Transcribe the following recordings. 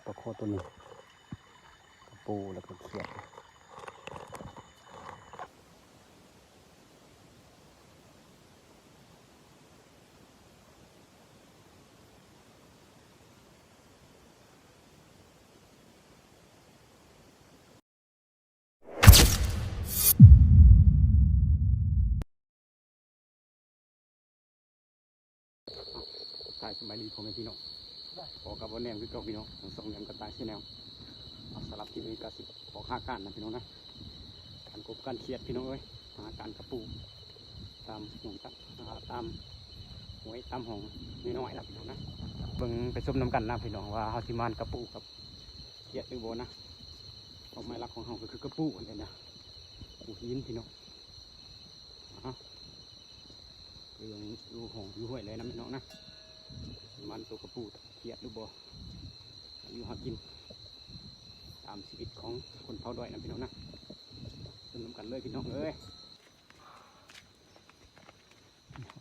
ປາຄໍໂຕໜຶ່ງ ກະປູ ແລ້ວກະຂຽດ. ທັກທາຍສະບາຍດີພໍ່ແມ່ພີ່ນ້ອງ ພໍ້ກັບບ່າວແນມຄືເກົ່າພີ່ນ້ອງ ທາງຊ່ອງແນມກະຕ່າຍແຊນແນວ. ສຳລັບຄລິບນີ້ກະຊິອອກຫາການນະພີ່ນ້ອງນະ ການກົບການຂຽດພີ່ນ້ອງເອີຍ ຫາການກະປູ ຕາມໜອງ ຕາມຫ້ວຍຕາມຮ່ອງນ້ອຍໆນະພີ່ນ້ອງນະ. ເບິ່ງໄປຊົມນຳກັນນະພີ່ນ້ອງ ວ່າເຮົາຊິໝານກະປູກັບຂຽດຫຼືບໍ່ນະ. ເປົ້າໝາຍຫຼັກຂອງເຮົາກະຄືກະປູຫັ້ນແຫຼະນະ ປູຫີນພີ່ນ້ອງ. ເອົາ ເບິ່ງຢູ່ຮ່ອງຢູ່ຫ້ວຍເລີຍນະພີ່ນ້ອງນະ ມັນໂຕກະປູຂຽດຫຼືບໍ່ ຢູ່ຫາກິນຕາມຊີວິດຂອງຊົນເຜົ່າດ້ອຍນະພີ່ນ້ອງນະ. ເບິ່ງນຳກັນເລີຍພີ່ນ້ອງເອີຍ.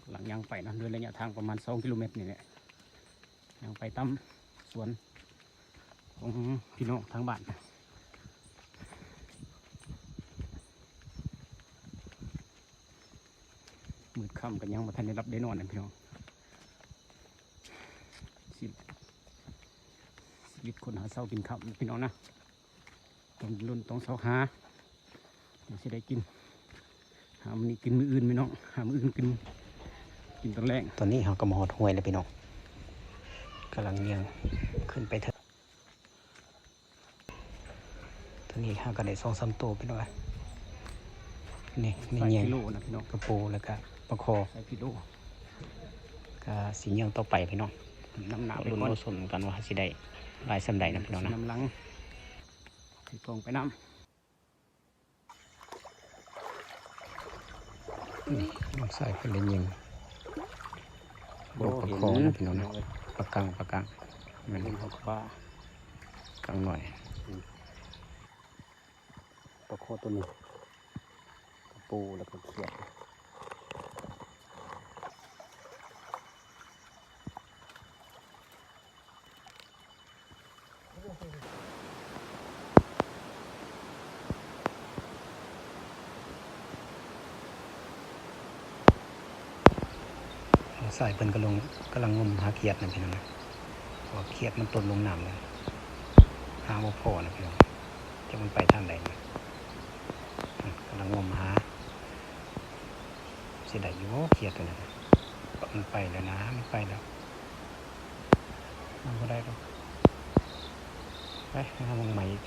ກຳລັງຍ່າງໄປເນາະ ໂດຍໄລຍະທາງປະມານສອງກິໂລແມັດນີ້ແຫຼະ ຍ່າງໄປຕາມສວນຂອງພີ່ນ້ອງທາງບ້ານ. ມືດຄ່ຳກະຍັງບໍ່ທັນໄດ້ຫຼັບໄດ້ນອນນະພີ່ນ້ອງ. ຊີ ຊີວິດຄົນຫາເຊົ້າກິນຄ່ຳພີ່ນ້ອງນະ ຕ້ອງດີ້ນລົນຕ້ອງຊອກຫາ ຈັ່ງຊິໄດ້ກິນ ຫາມື້ນີ້ກິນມື້ອື່ນພີ່ນ້ອງ ຫາມື້ອື່ນກິນ ກິນຕອນແລງ. ຕອນນີ້ເຮົາກະມາຮອດຫ້ວຍແລ້ວພີ່ນ້ອງ ກຳລັງຍ່າງຂຶ້ນໄປເທິງ. ຕອນນີ້ເຮົາກະໄດ້ສອງສາມໂຕພີ່ນ້ອງ ນີ້ ນີ້ ໃສ່ກິໂລນະພີ່ນ້ອງ ກະປູ ແລ້ວກະປາຄໍ ໃສ່ກິໂລ ກະຊິຍ່າງຕໍ່ໄປພີ່ນ້ອງ ນຳໜ້າໄປກ່ອນ ລຸ້ນເອົາຊົມກັນວ່າຊິໄດ້ຫຼາຍສ່ຳໃດນະພີ່ນ້ອງນະ ນຳຫຼັງ ຖືກ້ອງໄປນຳ. ນີ້ນ້ອງຊາຍເພິ່ນໄດ້ຍິງ ລູກປາຄໍນະພີ່ນ້ອງນະ ປາກັງ ປາກັງ ແມ່ນ ປາກັງນ້ອຍ ປາຄໍໂຕໜຶ່ງ ກະປູ ແລ້ວກະຂຽດ. ນ້ອງຊາຍເພິ່ນກະລັງ ກຳລັງງົມຫາຂຽດນະພີ່ນ້ອງນະ ເພາະວ່າຂຽດມັນຕົກລົງນ້ຳແລ້ວ ຫາບໍ່ພໍນະພີ່ນ້ອງ ຈັກມັນໄປທາງໃດນະ. ກຳລັງງົມຫາ ຊິໄດ້ຢູ່ບໍ່ຂຽດໂຕນັ້ນນະ ມັນໄປແລ້ວນະ ມັນໄປແລ້ວ ມັນບໍ່ໄດ້ດອກ ໄປຫາໝ່ອງໃໝ່ອີກ.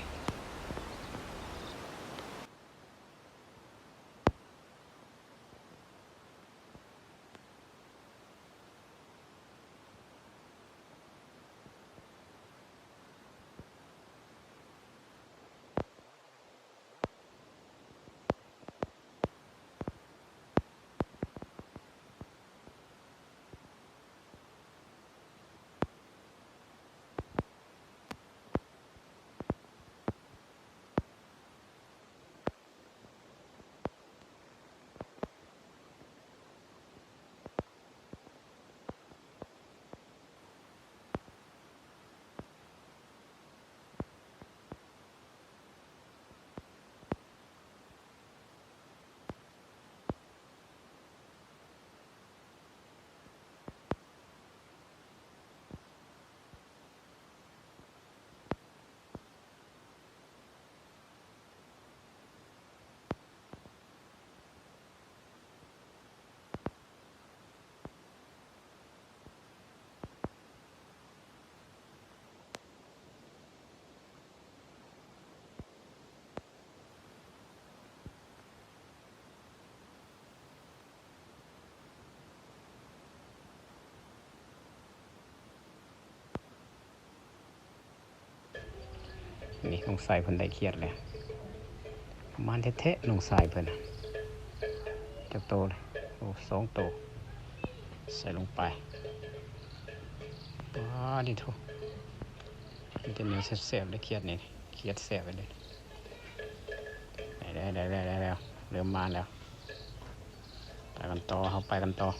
ນີ້ນ້ອງຊາຍເພິ່ນໄດ້ຂຽດແລ້ວ ມານແທ້ໆ ນ້ອງຊາຍເພິ່ນນະ ຈັກໂຕເລີຍ ໂອ້ ສອງໂຕ ໃສ່ລົງໄປ ປາດຕິໂທ ມີແຕ່ແນວແຊບໆເດ້ຂຽດນີ້ ຂຽດແຊບເດ້ ໄດ້ແລ້ວ ໄດ້ແລ້ວ ໄດ້ແລ້ວ ເລີ່ມມາແລ້ວ ໄປກັນຕໍ່ ເຮົາໄປກັນຕໍ່.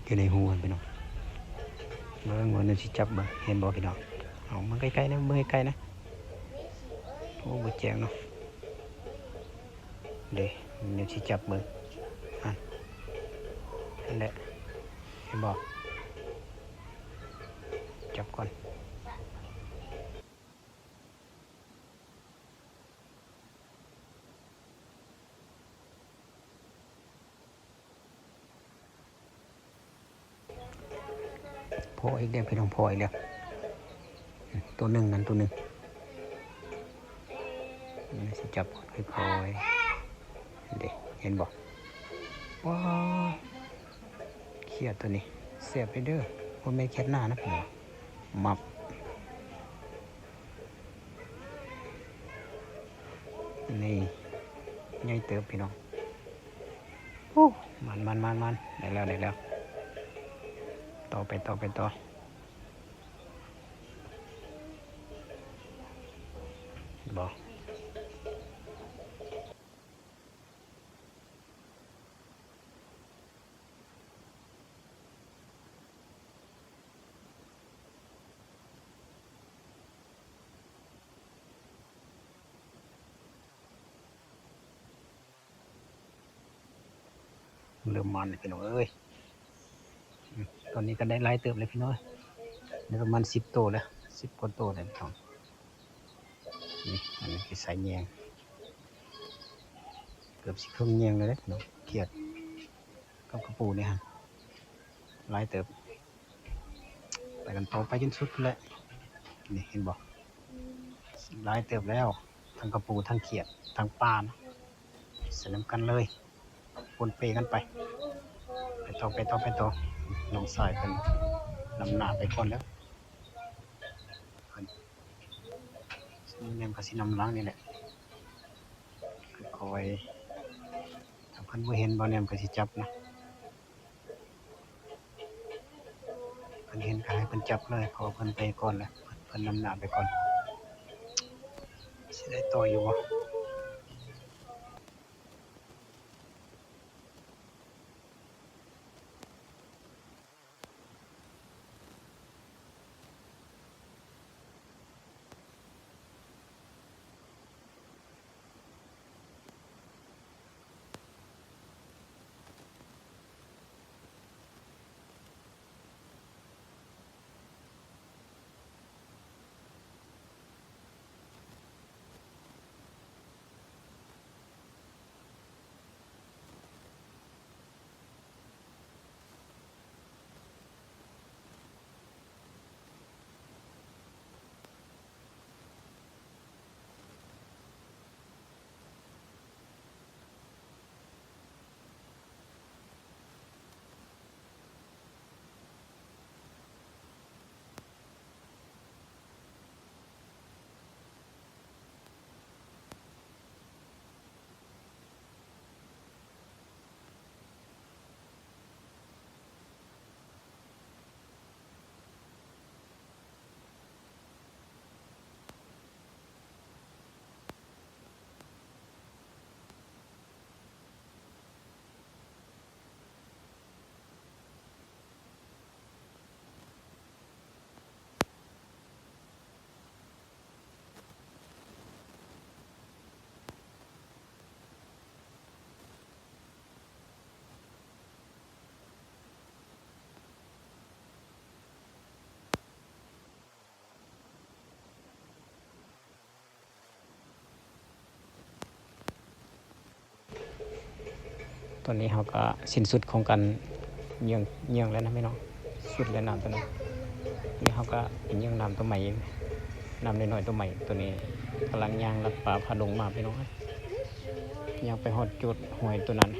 ຢູ່ໃນຮູຫັ້ນພີ່ນ້ອງ. ເບິ່ງ ເບິ່ງ ເດີຊິຈັບເບິ່ງ ເຫັນບໍ່ພີ່ນ້ອງ? ເອົາ ເບິ່ງໃກ້ໆນະ ເບິ່ງໃກ້ໆນະ. ໂອ້ ບໍ່ແຈ້ງເນາະ. ເດ້ ເດີຊິຈັບເບິ່ງ. ຫັ້ນ ຫັ້ນແຫຼະ ເຫັນບໍ່? ຈັບກ່ອນ. ພໍອີກແລ້ວພີ່ນ້ອງ ພໍອີກແລ້ວ. ໂຕໜຶ່ງນັ້ນ ໂຕໜຶ່ງ. ນີ້ຊິຈັບຄ່ອຍໆ ເດ້ ເຫັນບໍ່? ວ້າວ ຂຽດໂຕນີ້ແຊບເດີ ບໍ່ແມ່ນຂຽດໜ້ານະພີ່ນ້ອງ. ມັບ ນີ້ ໃຫຍ່ເຕີບພີ່ນ້ອງ. ໂອ້ ມັນໆໆໆ ໄດ້ແລ້ວ ໄດ້ແລ້ວ. ຕໍ່ໄປ ຕໍ່ໄປ ຕໍ່. ເຫັນບໍ່? ເລີ່ມມັນແລ້ວພີ່ນ້ອງເອີຍ. ອືມ ຕອນນີ້ກໍໄດ້ຫຼາຍເຕີບແລ້ວພີ່ນ້ອງ ໄດ້ປະມານສິບໂຕແລ້ວ ສິບກວ່າໂຕແລ້ວພີ່ນ້ອງ. ນີ້ ອັນນີ້ຄືສາຍແຍງ ເກືອບຊິເຄິ່ງແຍງແລ້ວເດ້ພີ່ນ້ອງ. ຂຽດກັບກະປູນີ້ຫັ້ນຫຼາຍເຕີບ. ໄປກັນຕໍ່ໄປຈົນສຸດພຸ້ນແຫຼະ. ນີ້ເຫັນບໍ່? ຫຼາຍເຕີບແລ້ວ ທັງກະປູ ທັງຂຽດ ທັງປານະ ໃສ່ນຳກັນເລີຍ ປົນເປກັນໄປ. ໄປຕໍ່ ໄປຕໍ່ ໄປຕໍ່. ນ້ອງຊາຍເພິ່ນນຳໜ້າໄປກ່ອນແລ້ວ ເພິ່ນ ແນມກໍຊິນຳຫຼັງນີ້ແຫຼະ ຄ່ອຍໆ. ຖ້າເພິ່ນບໍ່ເຫັນ ບ່າວແນມກໍຊິຈັບນະ. ເພິ່ນເຫັນກໍໃຫ້ເພິ່ນຈັບເລີຍ ເພາະວ່າເພິ່ນໄປກ່ອນແລ້ວ ເພິ່ນ ເພິ່ນນຳໜ້າໄປກ່ອນ. ຊິໄດ້ຕໍ່ຢູ່ບໍ່? ຕອນນີ້ເຮົາກໍສິ້ນສຸດຂອງການເຫຍື່ອງ ເຫຍື່ອງແລ້ວນະພີ່ນ້ອງ ສຸດແລ້ວນ້ຳຕົວນັ້ນ. ນີ້ເຮົາກໍໄປເຫຍື່ອງນ້ຳຕົວໃໝ່ອີກ ນ້ຳນ້ອຍໆຕົວໃໝ່. ຕົວນີ້ກຳລັງຍ່າງລັດປ່າຜາດົງມາພີ່ນ້ອງ ຍ່າງໄປຮອດຈຸດຫ້ວຍຕົວນັ້ນ.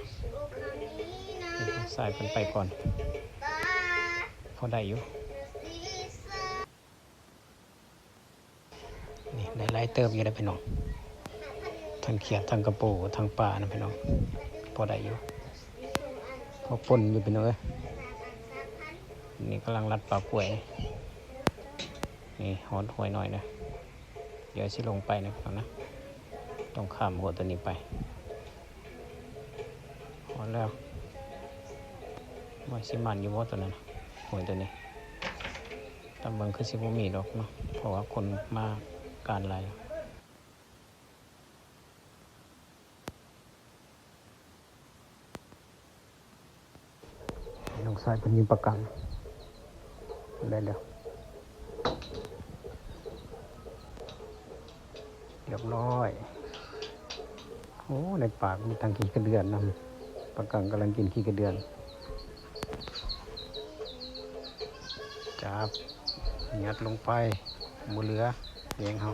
ໃສ່ເພິ່ນໄປກ່ອນ ພໍໄດ້ຢູ່. ນີ້ໄດ້ຫຼາຍເຕີບຢູ່ເດ້ພີ່ນ້ອງ ທັງຂຽດ ທັງກະປູ ທັງປານະພີ່ນ້ອງ ພໍໄດ້ຢູ່ ພໍປົນຢູ່ພີ່ນ້ອງເອີຍ. ນີ້ກຳລັງລັດປ່າກ້ວຍ ນີ້ຮອດຫ້ວຍນ້ອຍເດີ ດຽວຊິລົງໄປນະພີ່ນ້ອງນະ ຕ້ອງຂ້າມຫົວຕົວນີ້ໄປ. ຮອດແລ້ວ ວ່າຊິໝານຢູ່ບໍ່ຕົວນັ້ນ ໂອ້ຍ ຕົວນີ້ ຕາມເບິ່ງຄືຊິບໍ່ມີດອກເນາະ ເພາະວ່າຄົນມາການຫຼາຍ. ນ້ອງຊາຍເພິ່ນຍິງປາກັງໄດ້ແລ້ວ ຮຽບຮ້ອຍ. ໂອ້ ໃນປາກມີທັງຂີ້ກະເດືອນນຳ ປາກັງກຳລັງກິນຂີ້ກະເດືອນ. ຈັບ ຍັດລົງໄປ ບໍ່ເຫຼືອແຍງເຮົາ.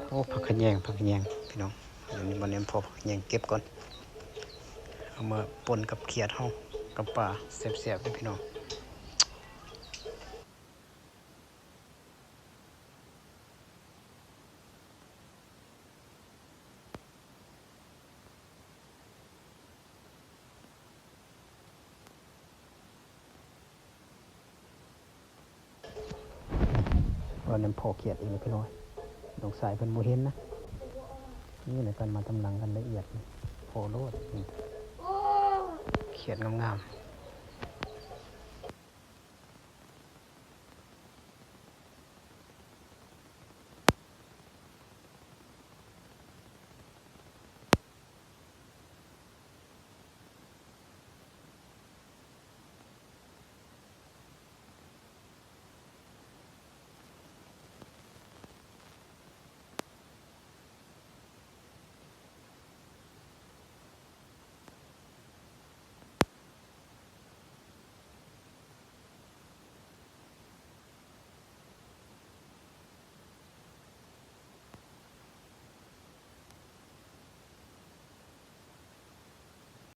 ໂອ້ ຜັກຂະແຍງ ຜັກຂະແຍງ ພີ່ນ້ອງ. ອັນນີ້ບ່ອນນີ້ພໍຜັກຂະແຍງເກັບກ່ອນ ເອົາມາປົ່ນກັບຂຽດເຮົາ ກັບປາ ແຊບໆເດີພີ່ນ້ອງ. ວ່ານັ້ນພໍຂຽດເອງພີ່ນ້ອງ ນ້ອງຊາຍເພິ່ນບໍ່ເຫັນນະ. ນີ້ແຫຼະ ການມາຕຳຫຼັງກັນລະອຽດ ພໍໂລດ. ຂຽດງາມໆ.